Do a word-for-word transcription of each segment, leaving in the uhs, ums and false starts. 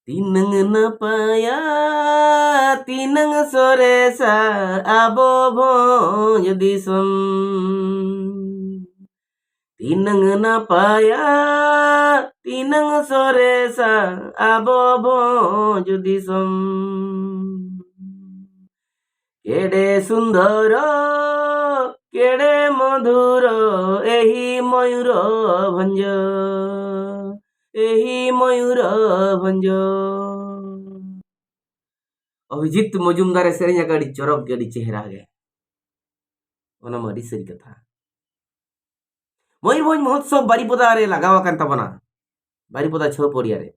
ᱛᱤᱱᱟᱹᱝ ᱱᱟᱯᱟᱭᱟ, ᱛᱤᱱᱟᱹᱝ ᱥᱚᱨᱮᱥᱟ ᱟᱵᱚ ᱵᱷᱚᱸᱡᱽ ᱫᱤᱥᱚᱢ᱾ ᱛᱤᱱᱟᱹᱝ ᱱᱟᱯᱟᱭᱟ, ᱛᱤᱱᱟᱹᱝ ᱥᱚᱨᱮᱥᱟ ᱟᱵᱚ ᱵᱷᱚᱸᱡᱽ ᱫᱤᱥᱚᱢ᱾ ᱠᱮᱲᱮ ᱥᱩᱱᱫᱚᱨ, ᱠᱮᱲᱮ ᱢᱚᱫᱷᱩᱨ, ᱮᱦᱤ ᱢᱚᱭᱩᱨ ᱵᱷᱚᱸᱡᱽ, ᱮᱦᱤ ᱢᱚᱭᱩᱨ ᱵᱷᱚᱸᱡᱽ᱾ ᱚᱵᱷᱤᱡᱤᱛ ᱢᱚᱡᱩᱢᱫᱟᱨ ᱮ ᱥᱮᱨᱮᱧ ᱟᱠᱟᱫ, ᱟᱹᱰᱤ ᱪᱚᱨᱚᱠ ᱜᱮ, ᱟᱹᱰᱤ ᱪᱮᱦᱨᱟ ᱜᱮ᱾ ᱚᱱᱟ ᱢᱟ ᱟᱹᱰᱤ ᱥᱟᱹᱨᱤ ᱠᱟᱛᱷᱟ᱾ ᱢᱚᱭᱩᱨᱵᱷᱚᱸᱡᱽ ᱢᱚᱦᱳᱛᱥᱚᱵ ᱵᱟᱨᱤᱯᱚᱫᱟ ᱨᱮ ᱞᱟᱜᱟᱣ ᱟᱠᱟᱱ ᱛᱟᱵᱚᱱᱟ, ᱵᱟᱨᱤᱯᱚᱫᱟ ᱪᱷᱚ ᱯᱚᱲᱤᱭᱟ ᱨᱮ᱾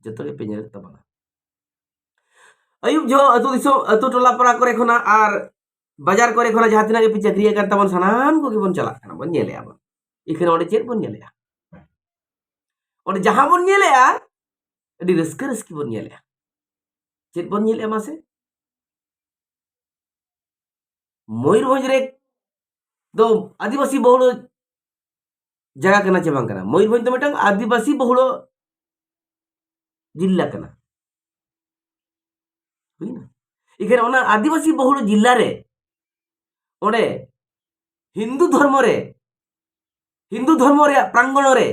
ᱡᱚᱛᱚ ᱜᱮᱯᱮ ᱧᱮᱞᱮᱫ ᱛᱟᱵᱚᱱᱟ᱾ ᱟᱹᱭᱩᱵ ᱡᱚᱦᱚᱜ ᱟᱹᱛᱩ ᱫᱤᱥᱚᱢ, ᱟᱹᱛᱩ ᱴᱚᱞᱟ ᱯᱟᱲᱟ ᱠᱚᱨᱮ ᱠᱷᱚᱱᱟᱜ ᱟᱨ ᱵᱟᱡᱟᱨ ᱠᱚᱨᱮ ᱠᱷᱚᱱᱟᱜ ᱡᱟᱦᱟᱸ ᱛᱤᱱᱟᱹᱜ ᱜᱮᱯᱮ ᱪᱟᱹᱠᱨᱤᱭᱟᱜ ᱠᱟᱱ ᱛᱟᱵᱚᱱ, ᱥᱟᱱᱟᱢ ᱠᱚᱜᱮ ᱵᱚᱱ ᱪᱟᱞᱟᱜ ᱠᱟᱱᱟ, ᱵᱚᱱ ᱧᱮᱞᱮᱜᱼᱟ ᱵᱚᱱ᱾ ᱤᱠᱷᱟᱹᱱ ᱚᱸᱰᱮ ᱪᱮᱫ ᱵᱚᱱ ᱧᱮᱞᱮᱜᱼᱟ? ᱚᱸᱰᱮ ᱡᱟᱦᱟᱸ ᱵᱚᱱ ᱧᱮᱞᱮᱜᱼᱟ, ᱟᱹᱰᱤ ᱨᱟᱹᱥᱠᱟᱹ ᱨᱟᱹᱥᱠᱤ ᱵᱚᱱ ᱧᱮᱞᱮᱜᱼᱟ᱾ ᱪᱮᱫ ᱵᱚᱱ ᱧᱮᱞᱮᱜᱼᱟ ᱢᱟᱥᱮ? ᱢᱚᱭᱩᱨᱵᱷᱚᱸᱡᱽ ᱨᱮ ᱫᱚ ᱟᱹᱫᱤᱵᱟᱹᱥᱤ ᱵᱚᱦᱩᱞ ᱡᱟᱭᱜᱟ ᱠᱟᱱᱟ ᱪᱮ ᱵᱟᱝ ᱠᱟᱱᱟ? ᱢᱚᱭᱩᱨᱵᱷᱚᱸᱡᱽ ᱫᱚ ᱢᱤᱫᱴᱟᱝ ᱟᱹᱫᱤᱵᱟᱹᱥᱤ ᱵᱚᱦᱩᱞ ᱡᱤᱞᱟ ᱠᱟᱱᱟ᱾ ᱦᱩᱭᱱᱟ? ᱤᱠᱷᱟᱹᱱ ᱚᱱᱟ ᱟᱹᱫᱤᱵᱟᱹᱥᱤ ᱵᱚᱦᱩᱞ ᱡᱤᱞᱟ ᱨᱮ ᱚᱸᱰᱮ ᱦᱤᱱᱫᱩ ᱫᱷᱚᱨᱢᱚ ᱨᱮ, ᱦᱤᱱᱫᱩ ᱫᱷᱚᱨᱢᱚ ᱨᱮᱭᱟᱜ ᱯᱨᱟᱝᱜᱚᱬ ᱨᱮ,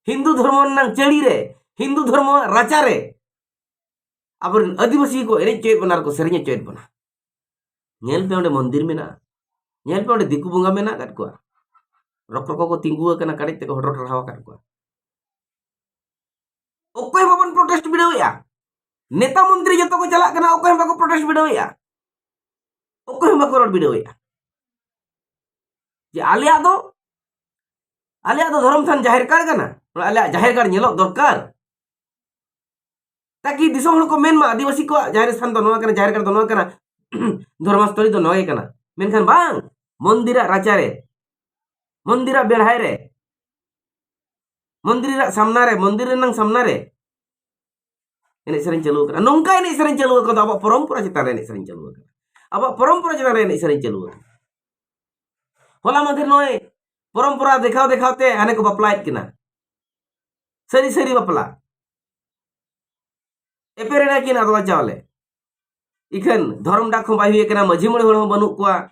ᱦᱤᱱᱫᱩ ᱫᱷᱚᱨᱢᱚ ᱨᱮᱱᱟᱜ ᱪᱟᱹᱲᱤ ᱨᱮ, ᱦᱤᱱᱫᱩ ᱫᱷᱚᱨᱢᱚ ᱨᱟᱪᱟ ᱨᱮ ᱟᱵᱚᱨᱮᱱ ᱟᱹᱫᱤᱵᱟᱹᱥᱤ ᱠᱚ ᱮᱱᱮᱡ ᱦᱚᱪᱚᱭᱮᱫ ᱵᱚᱱᱟ ᱟᱨ ᱠᱚ ᱥᱮᱨᱮᱧ ᱦᱚᱪᱚᱭᱮᱫ ᱵᱚᱱᱟ᱾ ᱧᱮᱞ ᱯᱮ, ᱚᱸᱰᱮ ᱢᱚᱱᱫᱤᱨ ᱢᱮᱱᱟᱜᱼᱟ, ᱧᱮᱞ ᱯᱮ, ᱚᱸᱰᱮ ᱫᱤᱠᱩ ᱵᱚᱸᱜᱟ ᱢᱮᱱᱟᱜ ᱟᱠᱟᱫ ᱠᱚᱣᱟ, ᱨᱚᱠ ᱨᱚᱠᱚ ᱠᱚ ᱛᱤᱸᱜᱩ ᱟᱠᱟᱱᱟ, ᱠᱟᱰᱮᱡ ᱛᱮᱠᱚ ᱦᱚᱰᱚᱨ ᱴᱟᱨᱦᱟᱣ ᱟᱠᱟᱫ ᱠᱚᱣᱟ᱾ ᱚᱠᱚᱭ ᱦᱚᱸ ᱵᱟᱵᱚᱱ ᱯᱨᱚᱴᱮᱥᱴ ᱵᱤᱰᱟᱹᱣᱮᱫᱼᱟ᱾ ᱱᱮᱛᱟ ᱢᱚᱱᱛᱨᱤ ᱡᱚᱛᱚ ᱠᱚ ᱪᱟᱞᱟᱜ ᱠᱟᱱᱟ, ᱚᱠᱚᱭ ᱦᱚᱸ ᱵᱟᱠᱚ ᱯᱨᱚᱴᱮᱥᱴ ᱵᱤᱰᱟᱹᱣᱮᱫᱼᱟ, ᱚᱠᱚᱭ ᱦᱚᱸ ᱵᱟᱠᱚ ᱨᱚᱲ ᱵᱤᱰᱟᱹᱣᱮᱫᱼᱟ ᱡᱮ ᱟᱞᱮᱭᱟᱜ ᱫᱚ, ᱟᱞᱮᱭᱟᱜ ᱫᱚ ᱫᱷᱚᱨᱚᱢ ᱛᱷᱟᱱ ᱡᱟᱦᱮᱨ ᱜᱟᱲ ᱠᱟᱱᱟ, ᱟᱞᱮᱭᱟᱜ ᱡᱟᱦᱮᱨ ᱜᱟᱲ ᱧᱮᱞᱚᱜ ᱫᱚᱨᱠᱟᱨ᱾ ᱛᱟᱠᱤ ᱫᱤᱥᱚᱢ ᱦᱚᱲ ᱠᱚ ᱢᱮᱱ ᱢᱟ, ᱟᱹᱫᱤᱵᱟᱹᱥᱤ ᱠᱚᱣᱟᱜ ᱡᱟᱦᱮᱨ ᱛᱷᱟᱱ ᱫᱚ ᱱᱚᱣᱟ ᱠᱟᱱᱟ, ᱡᱟᱦᱮᱨ ᱜᱟᱲ ᱫᱚ ᱱᱚᱣᱟ ᱠᱟᱱᱟ, ᱫᱷᱚᱨᱢᱚᱥᱛᱷᱚᱞᱤ ᱫᱚ ᱱᱚᱣᱟ ᱜᱮ ᱠᱟᱱᱟ᱾ ᱢᱮᱱᱠᱷᱟᱱ ᱵᱟᱝ, ᱢᱚᱱᱫᱤᱨᱟᱜ ᱨᱟᱪᱟᱨᱮ, ᱢᱚᱱᱫᱤᱨᱟᱜ ᱵᱮᱲᱦᱟᱭ ᱨᱮ, ᱢᱚᱱᱫᱤᱨᱟᱜ ᱥᱟᱢᱱᱟ ᱨᱮ, ᱢᱚᱱᱫᱤᱨ ᱨᱮᱱᱟᱝ ᱥᱟᱢᱱᱟ ᱨᱮ ᱮᱱᱮᱡ ᱥᱮᱨᱮᱧ ᱪᱟᱹᱞᱩ ᱟᱠᱟᱱᱟ᱾ ᱱᱚᱝᱠᱟ ᱮᱱᱮᱡ ᱥᱮᱨᱮᱧ ᱪᱟᱹᱞᱩ ᱟᱠᱟᱱᱟ, ᱟᱵᱚᱣᱟᱜ ᱯᱚᱨᱚᱢᱯᱚᱨᱟ ᱪᱮᱛᱟᱱ ᱨᱮ ᱮᱱᱮᱡ ᱥᱮᱨᱮᱧ ᱪᱟᱹᱞᱩ ᱟᱠᱟᱱᱟ᱾ ᱟᱵᱚᱣᱟᱜ ᱯᱚᱨᱚᱢᱯᱚᱨᱟ ᱪᱮᱛᱟᱱ ᱨᱮ ᱮᱱᱮᱡ ᱥᱮᱨᱮᱧ ᱪᱟᱹᱞᱩ ᱟᱠᱟᱱᱟ᱾ ᱦᱚᱞᱟ ᱢᱟᱫᱷᱮᱨ ᱱᱚᱜᱼᱚᱭ ᱯᱚᱨᱚᱢᱯᱚᱨᱟ ᱫᱮᱠᱷᱟᱣ ᱫᱮᱠᱷᱟᱣ ᱛᱮ ᱦᱟᱱᱮ ᱠᱚ ᱵᱟᱯᱞᱟᱭᱮᱫ ᱠᱤᱱᱟ, ᱥᱟᱹᱨᱤ ᱥᱟᱹᱨᱤ ᱵᱟᱯᱞᱟ᱾ ᱮᱯᱮᱨ ᱮᱱᱟ ᱠᱤᱱ ᱟᱫᱽᱣᱟ ᱪᱟᱣᱞᱮ᱾ ᱤᱠᱷᱟᱹᱱ ᱫᱷᱚᱨᱚᱢ ᱰᱟᱠ ᱦᱚᱸ ᱵᱟᱭ ᱦᱩᱭ ᱟᱠᱟᱱᱟ, ᱢᱟᱹᱡᱷᱤ ᱢᱚᱬᱮ ᱦᱚᱲ ᱦᱚᱸ ᱵᱟᱹᱱᱩᱜ ᱠᱚᱣᱟ,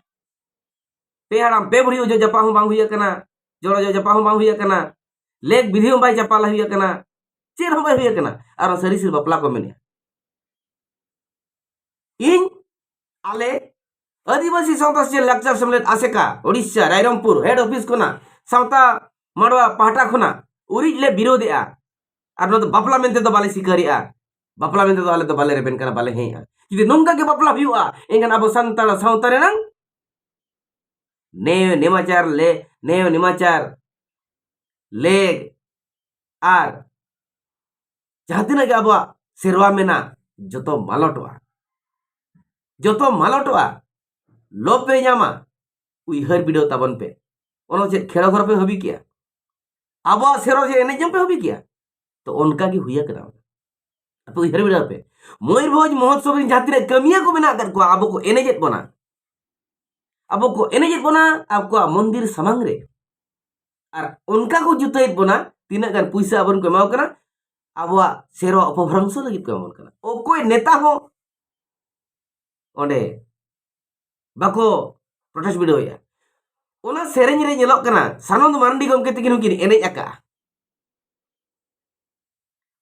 ᱯᱮ ᱦᱟᱲᱟᱢ ᱯᱮ ᱵᱩᱲᱦᱤ ᱚᱡᱚᱜ ᱡᱟᱯᱟᱜ ᱦᱚᱸ ᱵᱟᱝ ᱦᱩᱭ ᱟᱠᱟᱱᱟ, ᱡᱚᱲᱚ ᱚᱡᱚᱜ ᱡᱟᱯᱟᱜ ᱦᱚᱸ ᱵᱟᱝ ᱦᱩᱭ ᱟᱠᱟᱱᱟ, ᱞᱮᱠ ᱵᱤᱫᱷᱤ ᱦᱚᱸ ᱵᱟᱭ ᱪᱟᱯᱟᱞ ᱦᱩᱭ ᱟᱠᱟᱱᱟ, ᱪᱮᱫ ᱦᱚᱸ ᱵᱟᱭ ᱦᱩᱭ ᱟᱠᱟᱱᱟ᱾ ᱟᱨ ᱥᱟᱹᱨᱤ ᱥᱟᱹᱨᱤ ᱵᱟᱯᱞᱟ ᱠᱚ ᱢᱮᱱᱮᱜᱼᱟ᱾ ᱤᱧ ᱟᱞᱮ ᱟᱹᱫᱤᱵᱟᱹᱥᱤ ᱥᱟᱶᱛᱟ ᱥᱮᱪᱮᱫ ᱞᱟᱠᱪᱟᱨ ᱥᱮᱢᱞᱮᱫ ᱟᱥᱮᱠᱟ, ᱳᱰᱤᱥᱟ, ᱨᱟᱭᱨᱚᱝᱯᱩᱨ ᱦᱮᱰ ᱚᱯᱷᱤᱥ ᱠᱷᱚᱱᱟᱜ ᱥᱟᱶᱛᱟ ᱢᱟᱰᱣᱟ ᱯᱟᱦᱴᱟ ᱠᱷᱚᱱᱟᱜ ᱩᱨᱤᱡ ᱞᱮ ᱵᱤᱨᱳᱫᱷᱮᱜᱼᱟ᱾ ᱟᱨ ᱱᱚᱣᱟ ᱫᱚ ᱵᱟᱯᱞᱟ ᱢᱮᱱᱛᱮ ᱫᱚ ᱵᱟᱞᱮ ᱥᱤᱠᱟᱹᱨᱮᱜᱼᱟ, ᱵᱟᱯᱞᱟ ᱢᱮᱱᱛᱮ ᱫᱚ ᱟᱞᱮ ᱫᱚ ᱵᱟᱞᱮ ᱨᱮᱵᱮᱱ ᱠᱟᱱᱟ, ᱵᱟᱞᱮ ᱦᱮᱸᱭᱮᱜᱼᱟ᱾ ᱡᱩᱫᱤ ᱱᱚᱝᱠᱟ ᱜᱮ ᱵᱟᱯᱞᱟ ᱦᱩᱭᱩᱜᱼᱟ, ᱮᱱᱠᱷᱟᱱ ᱟᱵᱚ ᱥᱟᱱᱛᱟᱲ ᱥᱟᱶᱛᱟ ᱨᱮᱱᱟᱝ ᱱᱮᱭ ᱱᱮᱢᱟᱪᱟᱨ ᱞᱮ, ᱱᱮᱭ ᱱᱮᱢᱟᱪᱟᱨ ᱞᱮᱜ ᱟᱨ ᱡᱟᱦᱟᱸ ᱛᱤᱱᱟᱹᱜ ᱜᱮ ᱟᱵᱚᱣᱟᱜ ᱥᱮᱨᱣᱟ ᱢᱮᱱᱟᱜ, ᱡᱚᱛᱚ ᱢᱟᱞᱚᱴᱚᱜᱼᱟ, ᱡᱚᱛᱚ ᱢᱟᱞᱚᱴᱚᱜᱼᱟ, ᱞᱚᱵ ᱯᱮ ᱧᱟᱢᱟ᱾ ᱩᱭᱦᱟᱹᱨ ᱵᱤᱰᱟᱹᱣ ᱛᱟᱵᱚᱱ ᱯᱮ, ᱚᱱᱟ ᱪᱮᱫ ᱠᱷᱮᱲᱚ ᱜᱷᱚᱨ ᱯᱮ ᱦᱟᱹᱵᱤ ᱠᱮᱜᱼᱟ? ᱟᱵᱚᱣᱟᱜ ᱥᱮᱨᱣᱟ ᱪᱮᱫ ᱮᱱᱮᱡ ᱡᱚᱝ ᱯᱮ ᱦᱟᱹᱵᱤ ᱠᱮᱜᱼᱟ? ᱛᱚ ᱚᱱᱠᱟ ᱜᱮ ᱦᱩᱭ ᱟᱠᱟᱱᱟ᱾ ᱟᱯᱮ ᱩᱭᱦᱟᱹᱨ ᱵᱤᱰᱟᱹᱣ ᱯᱮ, ᱢᱚᱭᱩᱨᱵᱷᱚᱸᱡᱽ ᱢᱚᱦᱳᱛᱥᱚᱵᱽ ᱨᱮᱱ ᱡᱟᱦᱟᱸ ᱛᱤᱱᱟᱹᱜ ᱠᱟᱹᱢᱤᱭᱟᱹ ᱠᱚ ᱢᱮᱱᱟᱜ ᱟᱠᱟᱫ ᱠᱚᱣᱟ, ᱟᱵᱚ ᱠᱚ ᱮᱱᱮᱡᱮᱫ ᱵᱚᱱᱟ, ᱟᱵᱚ ᱠᱚ ᱮᱱᱮᱡᱮᱫ ᱵᱚᱱᱟ ᱟᱠᱚᱣᱟᱜ ᱢᱚᱱᱫᱤᱨ ᱥᱟᱢᱟᱝ ᱨᱮ᱾ ᱟᱨ ᱚᱱᱠᱟ ᱠᱚ ᱡᱩᱛᱟᱹᱭᱮᱫ ᱵᱚᱱᱟ, ᱛᱤᱱᱟᱹᱜ ᱜᱟᱱ ᱯᱩᱭᱥᱟᱹ ᱟᱵᱚᱨᱮᱱ ᱠᱚ ᱮᱢᱟ ᱠᱚ ᱠᱟᱱᱟ, ᱟᱵᱚᱣᱟᱜ ᱥᱮᱨᱣᱟ ᱚᱯᱚᱵᱷᱨᱚᱝᱥᱚ ᱞᱟᱹᱜᱤᱫ ᱠᱚ ᱮᱢᱟ ᱵᱚᱱ ᱠᱟᱱᱟ᱾ ᱚᱠᱚᱭ ᱱᱮᱛᱟ ᱦᱚᱸ ᱚᱸᱰᱮ ᱵᱟᱠᱚ ᱯᱨᱚᱴᱮᱥᱴ ᱵᱤᱰᱟᱹᱣᱮᱫᱼᱟ᱾ ᱚᱱᱟ ᱥᱮᱨᱮᱧ ᱨᱮ ᱧᱮᱞᱚᱜ ᱠᱟᱱᱟ, ᱥᱟᱱᱚᱱᱫ ᱢᱟᱨᱰᱤ ᱜᱚᱢᱠᱮ ᱛᱟᱹᱠᱤᱱ ᱦᱚᱸᱠᱤᱱ ᱮᱱᱮᱡ ᱟᱠᱟᱜᱼᱟ᱾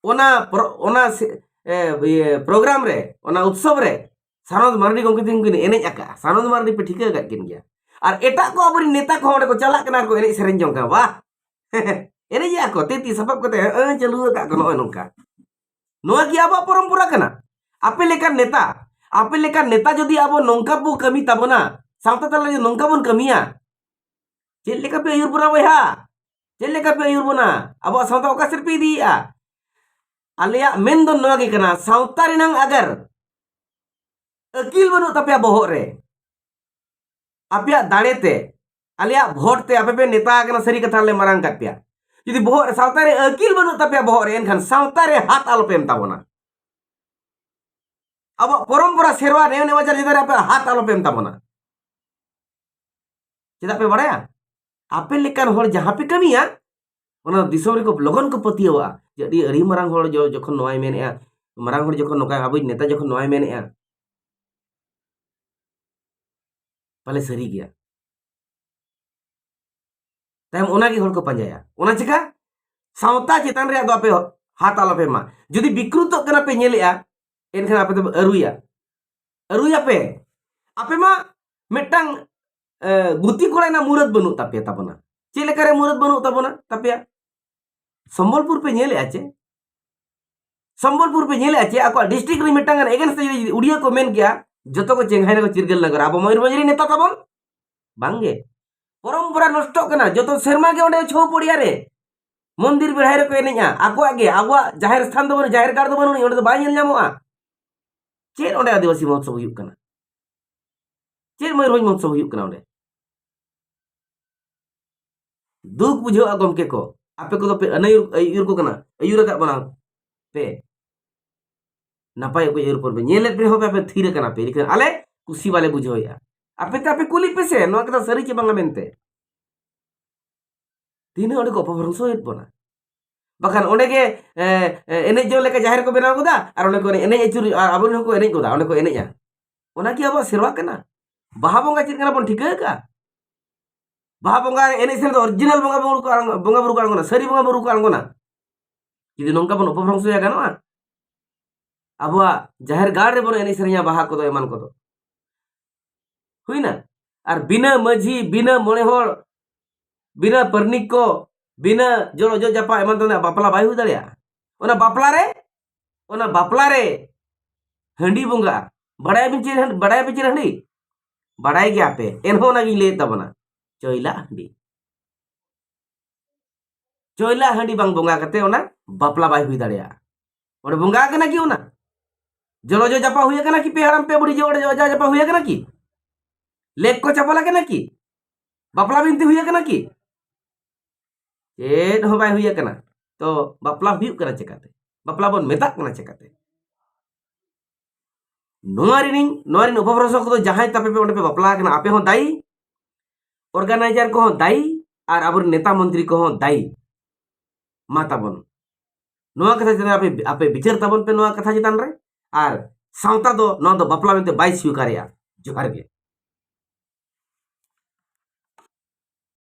ᱚᱱᱟ ᱯᱨᱚ-, ᱚᱱᱟ ᱥᱮ-, ᱮ, ᱤᱭᱟᱹ, ᱯᱨᱳᱜᱨᱟᱢ ᱨᱮ, ᱚᱱᱟ ᱩᱛᱥᱚᱵ ᱨᱮ ᱥᱟᱱᱚᱱᱫ ᱢᱟᱨᱰᱤ ᱜᱚᱢᱠᱮ ᱛᱟᱹᱠᱤᱱ ᱠᱤᱱ ᱮᱱᱮᱡ ᱟᱠᱟᱜᱼᱟ᱾ ᱥᱟᱱᱚᱱᱫ ᱢᱟᱨᱰᱤ ᱯᱮ ᱴᱷᱤᱠᱟᱹ ᱟᱠᱟᱫ ᱠᱤᱱ ᱜᱮᱭᱟ᱾ ᱟᱨ ᱮᱴᱟᱜ ᱠᱚ ᱟᱵᱚᱨᱮᱱ ᱱᱮᱛᱟ ᱠᱚᱦᱚᱸ ᱚᱸᱰᱮ ᱠᱚ ᱪᱟᱞᱟᱜ ᱠᱟᱱᱟ ᱟᱨ ᱠᱚ ᱮᱱᱮᱡ ᱥᱮᱨᱮᱧ ᱡᱚᱝ ᱠᱟᱱᱟ᱾ ᱵᱟᱦ! ᱮᱱᱮᱡᱮᱜᱼᱟ ᱠᱚ, ᱛᱤ ᱛᱤ ᱥᱟᱯᱟᱵ ᱠᱟᱛᱮ, ᱦᱮᱸ, ᱪᱟᱹᱞᱩ ᱟᱠᱟᱫ ᱠᱚ, ᱱᱚᱜᱼᱚᱭ ᱱᱚᱝᱠᱟ᱾ ᱱᱚᱣᱟ ᱠᱤ ᱟᱵᱚᱣᱟᱜ ᱯᱚᱨᱚᱢᱯᱚᱨᱟ ᱠᱟᱱᱟ? ᱟᱯᱮ ᱞᱮᱠᱟᱱ ᱱᱮᱛᱟ, ᱟᱯᱮ ᱞᱮᱠᱟᱱ ᱱᱮᱛᱟ ᱡᱩᱫᱤ ᱟᱵᱚ ᱱᱚᱝᱠᱟ ᱵᱚ ᱠᱟᱹᱢᱤ ᱛᱟᱵᱚᱱᱟ, ᱥᱟᱶᱛᱟ ᱛᱟᱞᱟ ᱨᱮ ᱱᱚᱝᱠᱟ ᱵᱚᱱ ᱠᱟᱹᱢᱤᱭᱟ, ᱪᱮᱫ ᱞᱮᱠᱟ ᱯᱮ ᱟᱹᱭᱩᱨ ᱵᱚᱱᱟ ᱵᱚᱭᱦᱟ? ᱪᱮᱫ ᱞᱮᱠᱟ ᱯᱮ ᱟᱹᱭᱩᱨ ᱵᱚᱱᱟ? ᱟᱵᱚᱣᱟᱜ ᱥᱟᱶᱛᱟ ᱚᱠᱟ ᱥᱮᱫ ᱯᱮ ᱤᱫᱤᱭᱮᱫᱼᱟ? ᱟᱞᱮᱭᱟᱜ ᱢᱮᱱ ᱫᱚ ᱱᱚᱣᱟ ᱜᱮ ᱠᱟᱱᱟ, ᱥᱟᱶᱛᱟ ᱨᱮᱱᱟᱝ ᱟᱜᱟᱨ ᱟᱹᱠᱤᱞ ᱵᱟᱹᱱᱩᱜ ᱛᱟᱯᱮᱭᱟ ᱵᱚᱦᱚᱜ ᱨᱮ, ᱟᱯᱮᱭᱟᱜ ᱫᱟᱲᱮ ᱛᱮ, ᱟᱞᱮᱭᱟᱜ ᱵᱷᱳᱴ ᱛᱮ ᱟᱯᱮ ᱯᱮ ᱱᱮᱛᱟ ᱟᱠᱟᱱᱟ, ᱥᱟᱹᱨᱤ ᱠᱟᱛᱷᱟ ᱞᱮ ᱢᱟᱨᱟᱝ ᱠᱟᱫ ᱯᱮᱭᱟ᱾ ᱡᱩᱫᱤ ᱵᱚᱦᱚᱜ ᱨᱮ, ᱥᱟᱶᱛᱟ ᱨᱮ ᱟᱹᱠᱤᱞ ᱵᱟᱹᱱᱩᱜ ᱛᱟᱯᱮᱭᱟ ᱵᱚᱦᱚᱜ ᱨᱮ, ᱮᱱᱠᱷᱟᱱ ᱥᱟᱶᱛᱟ ᱨᱮ ᱦᱟᱛ ᱟᱞᱚ ᱯᱮ ᱮᱢ ᱛᱟᱵᱚᱱᱟ᱾ ᱟᱵᱚᱣᱟᱜ ᱯᱚᱨᱚᱢᱯᱚᱨᱟ, ᱥᱮᱨᱣᱟ, ᱱᱮᱭᱟᱢ ᱱᱮᱢᱟᱪᱟᱨ ᱪᱮᱛᱟᱱ ᱨᱮ ᱟᱯᱮ ᱦᱟᱛ ᱟᱞᱚ ᱯᱮ ᱮᱢ ᱛᱟᱵᱚᱱᱟ᱾ ᱪᱮᱫᱟᱜ ᱯᱮ ᱵᱟᱲᱟᱭᱟ? ᱟᱯᱮ ᱞᱮᱠᱟᱱ ᱦᱚᱲ ᱡᱟᱦᱟᱸ ᱯᱮ ᱠᱟᱹᱢᱤᱭᱟ, ᱚᱱᱟ ᱫᱤᱥᱚᱢ ᱨᱮᱠᱚ ᱞᱚᱜᱚᱱ ᱠᱚ ᱯᱟᱹᱛᱭᱟᱹᱣᱟᱜᱼᱟ ᱡᱮ ᱟᱹᱰᱤ, ᱟᱹᱰᱤ ᱢᱟᱨᱟᱝ ᱦᱚᱲ ᱡᱚ-, ᱡᱚᱠᱷᱚᱱ ᱱᱚᱣᱟᱭ ᱢᱮᱱᱮᱜᱼᱟ, ᱢᱟᱨᱟᱝ ᱦᱚᱲ ᱡᱚᱠᱷᱚᱱ ᱱᱚᱝᱠᱟ, ᱟᱵᱚᱭᱤᱡ ᱱᱮᱛᱟ ᱡᱚᱠᱷᱚᱱ ᱱᱚᱣᱟᱭ ᱢᱮᱱᱮᱫᱼᱟ, ᱯᱟᱞᱮ ᱥᱟᱹᱨᱤ ᱜᱮᱭᱟ᱾ ᱛᱟᱭᱚᱢ ᱚᱱᱟᱜᱮ ᱦᱚᱲ ᱠᱚ ᱯᱟᱸᱡᱟᱭᱟ᱾ ᱚᱱᱟ ᱪᱤᱠᱟ? ᱥᱟᱶᱛᱟ ᱪᱮᱛᱟᱱ ᱨᱮᱭᱟᱜ ᱫᱚ ᱟᱯᱮ ᱦᱟᱛ ᱟᱞᱚᱯᱮ ᱮᱢᱟ᱾ ᱡᱩᱫᱤ ᱵᱤᱠᱨᱩᱛᱚᱜ ᱠᱟᱱᱟ ᱯᱮ ᱧᱮᱞᱮᱜᱼᱟ, ᱮᱱᱠᱷᱟᱱ ᱟᱯᱮ ᱫᱚ ᱟᱹᱨᱩᱭᱟ, ᱟᱹᱨᱩᱭᱟᱯᱮ᱾ ᱟᱯᱮ ᱢᱟ ᱢᱤᱫᱴᱟᱝ, ᱮ, ᱜᱩᱛᱤ ᱠᱚᱲᱟ ᱨᱮᱱᱟᱜ ᱢᱩᱨᱟᱹᱫ ᱵᱟᱹᱱᱩᱜ ᱛᱟᱯᱮᱭᱟ ᱛᱟᱵᱚᱱᱟ᱾ ᱪᱮᱫ ᱞᱮᱠᱟᱨᱮ ᱢᱩᱨᱟᱹᱫ ᱵᱟᱹᱱᱩᱜ ᱛᱟᱵᱚᱱᱟ ᱛᱟᱯᱮᱭᱟ? ᱥᱚᱢᱵᱚᱞᱯᱩᱨ ᱯᱮ ᱧᱮᱞᱮᱜᱼᱟ ᱪᱮ? ᱥᱚᱢᱵᱚᱞᱯᱩᱨ ᱯᱮ ᱧᱮᱞᱮᱜᱼᱟ ᱪᱮ? ᱟᱠᱚᱣᱟᱜ ᱰᱤᱥᱴᱨᱤᱠᱴ ᱨᱮ ᱢᱤᱫᱴᱟᱝ ᱜᱟᱱ ᱮᱜᱮᱱᱥᱴ ᱛᱮ ᱡᱩᱫᱤ ᱩᱲᱤᱭᱟ ᱠᱚ ᱢᱮᱱ ᱠᱮᱭᱟ, ᱡᱚᱛᱚ ᱠᱚ ᱪᱮᱸᱜᱷᱟᱭ ᱱᱟᱠᱚ ᱪᱤᱨᱜᱟᱹᱞ ᱱᱟᱜᱚᱨ᱾ ᱟᱵᱚ ᱢᱚᱭᱩᱨᱵᱷᱚᱸᱡᱽ ᱨᱮᱱ ᱱᱮᱛᱟ ᱛᱟᱵᱚᱱ? ᱵᱟᱝᱜᱮ᱾ ᱯᱚᱨᱚᱢᱯᱚᱨᱟ ᱱᱚᱥᱴᱚᱜ ᱠᱟᱱᱟ᱾ ᱡᱚᱛᱚ ᱥᱮᱨᱢᱟ ᱜᱮ ᱚᱸᱰᱮ ᱪᱷᱳ ᱯᱚᱲᱤᱭᱟ ᱨᱮ ᱢᱚᱱᱫᱤᱨ ᱵᱮᱲᱦᱟᱭ ᱨᱮᱠᱚ ᱮᱱᱮᱡᱼᱟ᱾ ᱟᱠᱚᱣᱟᱜ ᱜᱮ, ᱟᱵᱚᱣᱟᱜ ᱡᱟᱦᱮᱨ ᱛᱷᱟᱱ ᱫᱚ ᱵᱟᱹᱱᱩᱜ, ᱡᱟᱦᱮᱨ ᱜᱟᱲ ᱫᱚ ᱵᱟᱹᱱᱩᱜ, ᱚᱸᱰᱮ ᱫᱚ ᱵᱟᱭ ᱧᱮᱞ ᱧᱟᱢᱚᱜᱼᱟ᱾ ᱪᱮᱫ ᱚᱸᱰᱮ ᱟᱹᱫᱤᱵᱟᱹᱥᱤ ᱢᱚᱦᱚᱛᱥᱚᱵ ᱦᱩᱭᱩᱜ ᱠᱟᱱᱟ? ᱪᱮᱫ ᱢᱚᱭᱩᱨᱵᱷᱚᱸᱡᱽ ᱢᱚᱦᱚᱛᱥᱚᱵ ᱦᱩᱭᱩᱜ ᱠᱟᱱᱟ ᱚᱸᱰᱮ? ᱫᱩᱠ ᱵᱩᱡᱷᱟᱹᱜᱼᱟ ᱜᱚᱢᱠᱮ ᱠᱚ, ᱟᱯᱮ ᱠᱚᱫᱚ ᱯᱮ ᱟᱹᱱᱟᱹᱭᱩᱨ, ᱟᱹᱭᱩᱨ ᱠᱚ ᱠᱟᱱᱟ, ᱟᱹᱭᱩᱨ ᱟᱠᱟᱫ ᱵᱚᱱᱟ ᱯᱮ᱾ ᱱᱟᱯᱟᱭ ᱚᱠᱚᱡ ᱟᱹᱭᱩᱨ ᱯᱚᱨ ᱯᱮ ᱧᱮᱞᱮᱫ ᱯᱮ ᱦᱚᱸ ᱯᱮ, ᱟᱯᱮ ᱛᱷᱤᱨ ᱟᱠᱟᱱᱟ ᱯᱮ, ᱮᱱᱠᱷᱟᱱ ᱟᱞᱮ ᱠᱩᱥᱤ ᱵᱟᱞᱮ ᱵᱩᱡᱷᱟᱹᱣᱮᱫᱼᱟ᱾ ᱟᱯᱮ ᱛᱮ ᱟᱯᱮ ᱠᱩᱞᱤ ᱯᱮ ᱥᱮ, ᱱᱚᱣᱟ ᱠᱟᱛᱷᱟ ᱥᱟᱹᱨᱤ ᱪᱮ ᱵᱟᱝᱟ ᱢᱮᱱᱛᱮ᱾ ᱛᱤᱱᱟᱹᱜ ᱚᱸᱰᱮ ᱠᱚ ᱚᱯᱚᱵᱷᱨᱚᱝᱥᱚᱭᱮᱫ ᱵᱚᱱᱟ᱾ ᱵᱟᱠᱷᱟᱱ ᱚᱸᱰᱮ ᱜᱮ, ᱮ, ᱮ, ᱮᱱᱮᱡ ᱡᱚᱝ ᱞᱮᱠᱟ ᱡᱟᱦᱮᱨ ᱠᱚ ᱵᱮᱱᱟᱣ ᱜᱚᱫᱟ, ᱟᱨ ᱚᱸᱰᱮ ᱠᱚ ᱮᱱᱮᱡ, ᱮᱱᱮᱡ ᱟᱹᱪᱩᱨ, ᱟᱨ ᱟᱵᱚᱨᱮᱱ ᱦᱚᱸᱠᱚ ᱮᱱᱮᱡ ᱜᱚᱫᱟ, ᱚᱸᱰᱮ ᱠᱚ ᱮᱱᱮᱡᱼᱟ᱾ ᱚᱱᱟ ᱠᱤ ᱟᱵᱚᱣᱟᱜ ᱥᱮᱨᱣᱟ ᱠᱟᱱᱟ? ᱵᱟᱦᱟ ᱵᱚᱸᱜᱟ ᱪᱮᱫ ᱠᱟᱱᱟ ᱵᱚᱱ ᱴᱷᱤᱠᱟᱹ ᱟᱠᱟᱫᱼᱟ? ᱵᱟᱦᱟ ᱵᱚᱸᱜᱟ ᱮᱱᱮᱡ ᱥᱮᱨᱮᱧ ᱫᱚ ᱚᱨᱤᱡᱤᱱᱟᱞ ᱵᱚᱸᱜᱟ ᱵᱩᱨᱩ ᱠᱚ ᱟᱬᱜᱚ-, ᱵᱚᱸᱜᱟ ᱵᱩᱨᱩ ᱠᱚ ᱟᱬᱜᱚᱱᱟ, ᱥᱟᱹᱨᱤ ᱵᱚᱸᱜᱟ ᱵᱩᱨᱩ ᱠᱚ ᱟᱬᱜᱚᱱᱟ᱾ ᱡᱩᱫᱤ ᱱᱚᱝᱠᱟ ᱵᱚᱱ ᱚᱯᱚᱵᱷᱨᱚᱝᱥᱚᱭᱟ, ᱜᱟᱱᱚᱜᱼᱟ? ᱟᱵᱚᱣᱟᱜ ᱡᱟᱦᱮᱨ ᱜᱟᱲ ᱨᱮᱵᱚᱱ ᱮᱱᱮᱡ ᱥᱮᱨᱮᱧᱟ ᱵᱟᱦᱟ ᱠᱚᱫᱚ, ᱮᱢᱟᱱ ᱠᱚᱫᱚ᱾ ᱦᱩᱭᱱᱟ? ᱟᱨ ᱵᱤᱱᱟᱹ ᱢᱟᱹᱡᱷᱤ, ᱵᱤᱱᱟᱹ ᱢᱚᱬᱮ ᱦᱚᱲ, ᱵᱤᱱᱟᱹ ᱯᱟᱨᱱᱤᱠ ᱠᱚ, ᱵᱤᱱᱟᱹ ᱡᱚᱲᱚ ᱡᱚᱜ ᱡᱟᱯᱟ ᱮᱢᱟᱱ ᱛᱮᱢᱟᱱ ᱵᱟᱯᱞᱟ ᱵᱟᱭ ᱦᱩᱭ ᱫᱟᱲᱮᱭᱟᱜᱼᱟ᱾ ᱚᱱᱟ ᱵᱟᱯᱞᱟ ᱨᱮ, ᱚᱱᱟ ᱵᱟᱯᱞᱟ ᱨᱮ ᱦᱟᱺᱰᱤ ᱵᱚᱸᱜᱟ, ᱵᱟᱲᱟᱭᱟᱵᱤᱱ ᱪᱮᱫ ᱦᱟᱺᱰ-, ᱵᱟᱲᱟᱭᱟᱵᱤᱱ ᱪᱮᱫ ᱦᱟᱺᱰᱤ? ᱵᱟᱲᱟᱭ ᱜᱮᱭᱟ ᱯᱮ, ᱮᱱᱦᱚᱸ ᱚᱱᱟ ᱜᱤᱧ ᱞᱟᱹᱭᱮᱫ ᱛᱟᱵᱚᱱᱟ, ᱪᱚᱭᱞᱟ ᱦᱟᱺᱰᱤ᱾ ᱪᱚᱭᱞᱟ ᱦᱟᱺᱰᱤ ᱵᱟᱝ ᱵᱚᱸᱜᱟ ᱠᱟᱛᱮ ᱚᱱᱟ ᱵᱟᱯᱞᱟ ᱵᱟᱭ ᱦᱩᱭ ᱫᱟᱲᱮᱭᱟᱜᱼᱟ᱾ ᱚᱸᱰᱮ ᱵᱚᱸᱜᱟ ᱟᱠᱟᱱᱟ ᱠᱤ ᱚᱱᱟ? ᱡᱚᱲᱚ ᱡᱚᱜ ᱡᱟᱯᱟ ᱦᱩᱭ ᱟᱠᱟᱱᱟ ᱠᱤ? ᱯᱮ ᱦᱟᱲᱟᱢ ᱯᱮ ᱵᱩᱲᱦᱤ ᱡᱚᱲᱚ ᱡᱚᱜ ᱡᱟᱯᱟ ᱦᱩᱭ ᱟᱠᱟᱱᱟ ᱠᱤ? ᱞᱮᱠ ᱠᱚ ᱪᱟᱯᱟᱞ ᱟᱠᱟᱱᱟ ᱠᱤ? ᱵᱟᱯᱞᱟ ᱵᱤᱱᱛᱤ ᱦᱩᱭ ᱟᱠᱟᱱᱟ ᱠᱤ? ᱪᱮᱫ ᱦᱚᱸ ᱵᱟᱭ ᱦᱩᱭ ᱟᱠᱟᱱᱟ᱾ ᱛᱚ ᱵᱟᱯᱞᱟ ᱦᱩᱭᱩᱜ ᱠᱟᱱᱟ ᱪᱮᱠᱟᱛᱮ? ᱵᱟᱯᱞᱟ ᱵᱚᱱ ᱢᱮᱛᱟᱜ ᱠᱟᱱᱟ ᱪᱮᱠᱟᱛᱮ? ᱱᱚᱣᱟ ᱨᱤᱱᱤᱧ, ᱱᱚᱣᱟ ᱨᱤᱱ ᱚᱯᱚᱵᱷᱨᱚᱝᱥᱚ ᱠᱚᱫᱚ ᱡᱟᱦᱟᱸᱭ ᱛᱟᱯᱮ ᱯᱮ ᱚᱸᱰᱮ ᱯᱮ ᱵᱟᱯᱞᱟ ᱟᱠᱟᱱᱟ, ᱟᱯᱮ ᱦᱚᱸ ᱫᱟᱭᱤ, ᱚᱨᱜᱟᱱᱟᱭᱡᱟᱨ ᱠᱚᱦᱚᱸ ᱫᱟᱭᱤ, ᱟᱨ ᱟᱵᱚᱨᱮᱱ ᱱᱮᱛᱟ ᱢᱚᱱᱛᱨᱤ ᱠᱚᱦᱚᱸ ᱫᱟᱭᱤ᱾ ᱢᱟ ᱛᱟᱵᱚᱱ, ᱱᱚᱣᱟ ᱠᱟᱛᱷᱟ ᱪᱮᱛᱟᱱ ᱨᱮ ᱟᱯᱮ, ᱟᱯᱮ ᱵᱤᱪᱟᱹᱨ ᱛᱟᱵᱚᱱ ᱯᱮ ᱱᱚᱣᱟ ᱠᱟᱛᱷᱟ ᱪᱮᱛᱟᱱ ᱨᱮ᱾ ᱟᱨ ᱥᱟᱶᱛᱟ ᱫᱚ ᱱᱚᱣᱟ ᱫᱚ ᱵᱟᱯᱞᱟ ᱢᱮᱱᱛᱮ ᱵᱟᱭ ᱥᱤᱠᱟᱨᱮᱜᱼᱟ᱾ ᱡᱚᱦᱟᱨ ᱜᱮ᱾